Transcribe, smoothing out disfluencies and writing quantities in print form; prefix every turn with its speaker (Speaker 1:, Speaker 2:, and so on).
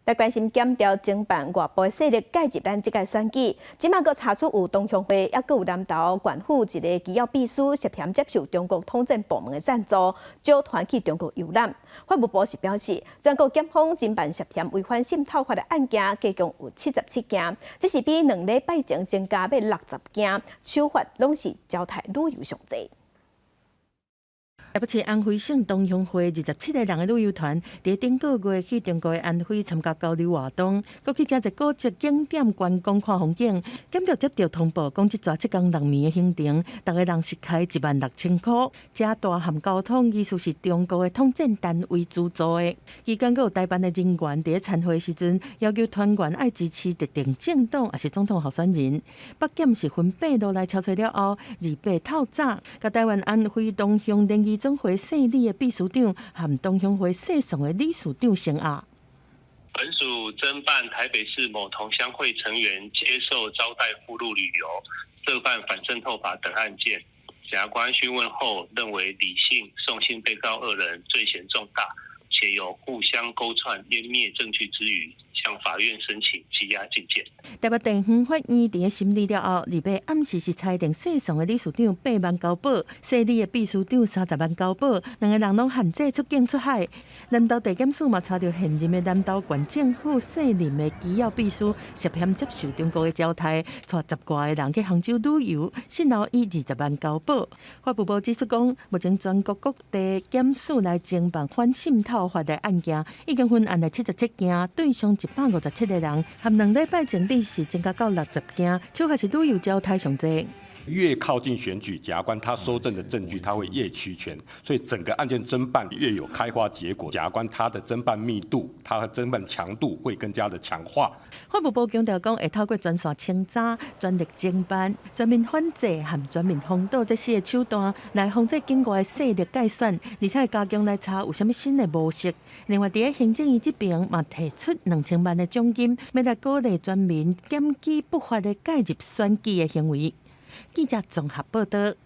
Speaker 1: 來關心檢調偵辦外部勢力介入咱這屆選舉，這馬閣查出有同鄉會，抑閣有南投縣府一个機要秘書涉嫌接受中國統戰部門的贊助，招團去中國遊覽。法務部是表示，全國檢方偵辦涉嫌違反滲透法的案件，加共有77件，這是比2禮拜前增加欲60件，手法攏是招刣旅遊上濟。
Speaker 2: 台北市安徽省同鄉會27個人的旅遊團，佇頂個月去中國的安徽參加交流活動，閣去誠濟古蹟景點觀光看風景。檢調接著通報，講這逝7工6暝的行程，逐个人是開16,000箍，食住含交通，意思是中國的統戰單位資助的。期間閣有台辦的人員佇咧餐會時陣，要求團員愛支持特定政黨，抑是總統候選人。北檢是分八路來抄揣了後，28透早，共台灣安徽同鄉聯誼總會姓李的秘書長和同鄉會姓宋的理事長聲押。
Speaker 3: 本署偵辦台北市某同鄉會成員接受招待赴陸旅遊、涉犯反滲透法等案件，檢察官訊問後認為李姓、宋姓被告二人罪嫌重大，且有互相勾串湮滅證據之虞，向法院申請羈押禁見。
Speaker 2: 台北地方法院佇咧審理了後，28暗時是裁定姓宋的理事長8萬交保，姓李的秘書長30萬交保，兩个人攏限制出境出海。南投地檢署嘛查著現任的南投縣政府姓林的機要秘書涉嫌接受中國的招刣，帶十外个人去杭州旅遊，信後以20萬交保。法務部指出講，目前全國各地檢署來偵辦反滲透法的案件，已經分案來77件，對象157個人，和2禮拜前比是增加到60件，手法是旅遊招刣上濟。
Speaker 4: 越靠近選舉，檢察官他搜證的證據他會越齊全，所以整個案件偵辦越有開花結果。檢察官他的偵辦密度、他的偵辦強度會更加的強化。
Speaker 2: 法務部強調講，會透過專線清查、專力偵辦、全面反制和全面封堵這四个手段，來防止境外勢力介選，而且會加強來查有啥物新的模式。另外，佇咧行政院這邊嘛提出2000萬的獎金，欲來鼓勵全民檢舉不法的介入選舉的行為。記者綜合報道。